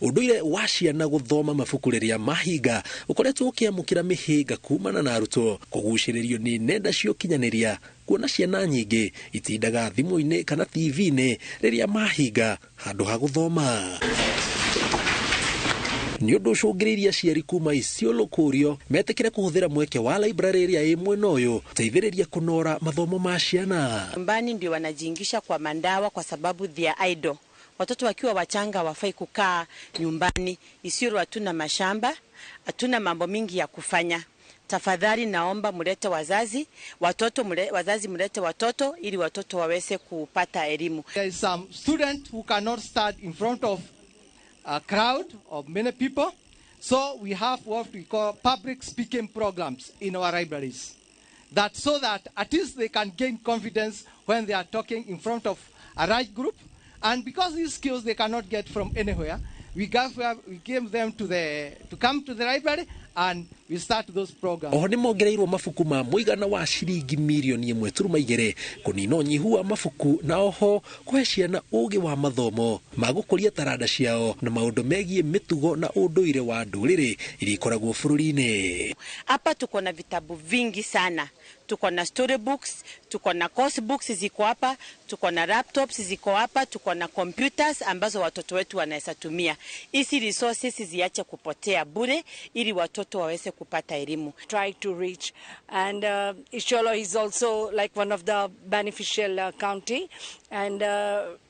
Ũndũire wa ciana gũthoma mabuku rĩrĩa mahinga ũkoretwo ũkĩamũkĩra mĩhĩnga kumana na arutwo kũgucĩrĩrio nĩ nenda cia ũkinyanĩria, kuona ciana nyingĩ itindaga thimũ-inĩ kana TV-inĩ rĩrĩa mahinga handũ ha gũthoma. Nĩ ũndũ ũcũngĩrĩirie aciari kuma Isiolo kũrio metĩkĩre kũhũthĩra mweke wa library ĩrĩa ĩ mwena ũyũ gũteithĩrĩria kũnora mathomo ma ciana. Nyumbani ndio wanajiingisha kwa mandawa kwa sababu they are idle. Watoto wakiwa wachanga hawafai kukaa nyumbani. Isiolo hatuna mashamba, hatuna mambo mingi ya kufanya. Tafadhali naomba mulete wazazi, watoto mule, wazazi mulete watoto ili watoto waweze kupata elimu. There is some student who cannot stand in front of a crowd of many people. So we have what we call public speaking programs in our libraries. That so that at least they can gain confidence when they are talking in front of a large group. And because these skills they cannot get from anywhere, we gave them to come to the library and we start those programs. Oho nĩ mongereirwo mabuku ma mũigana wa ciringi 1.2 mirioni kũnina ũnyihu wa mabuku, na oho kũhe ciana ũgĩ wa mathomo ma gũkũria taranda ciao na maũndũ megiĩ mĩtugo na ũndũire wa ndũrĩrĩ iria ikoragwo bũrũri-inĩ. Hapa tuko na vitabu vingi sana. Tuko na story books, tuko na course books ziko hapa, tuko na laptops ziko hapa, tuko na computers ambazo watoto wetu wanaweza tumia. Hizi resources ziache kupotea bure ili watoto waweze kupata elimu. Try to reach. And Isiolo is also like one of the beneficial county. And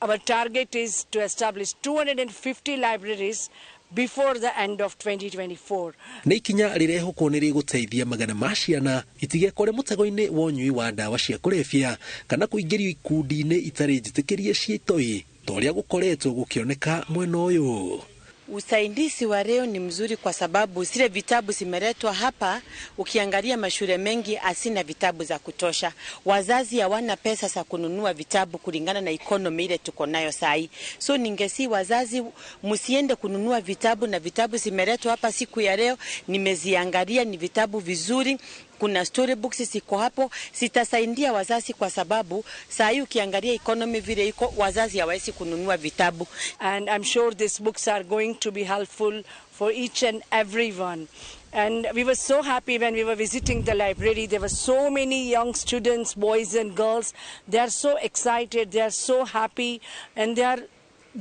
our target is to establish 250 libraries before the end of 2024. Nĩ ikinya rĩrehokwo nĩ rĩgũteithia magana ma ciana itigekore mũtego-inĩ wa ũnyui wa ndawa cia kũrebia kana kũingĩrio ikundi-inĩ itarĩ njĩtĩkĩrie cia itoi ta ũrĩa gũkoretwo gũkĩoneka mwena ũyũ. Usaidizi wa leo ni mzuri kwa sababu zile vitabu zimeletwa hapa. Ukiangalia mashule mengi asina vitabu za kutosha, wazazi hawana pesa za kununua vitabu kulingana na economy ile tuko nayo sahi. So ningesihi wazazi msiende kununua vitabu, na vitabu zimeletwa hapa siku ya leo, nimeziangalia ni vitabu vizuri. Kuna storybooks ziko hapo, zitasaidia wazazi kwa sababu saa hii ukiangalia economy vile iko, wazazi hawawezi kununua vitabu. And I'm sure these books are going to be helpful for each and everyone. And we were so happy when we were visiting the library. There were so many young students, boys and girls. They are so excited, they are so happy, and they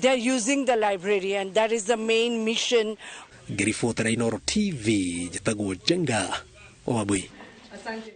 are using the library, and that is the main mission. Ngĩribotera Inooro TV, njĩtagwo Njenga wa Wambui. Asante.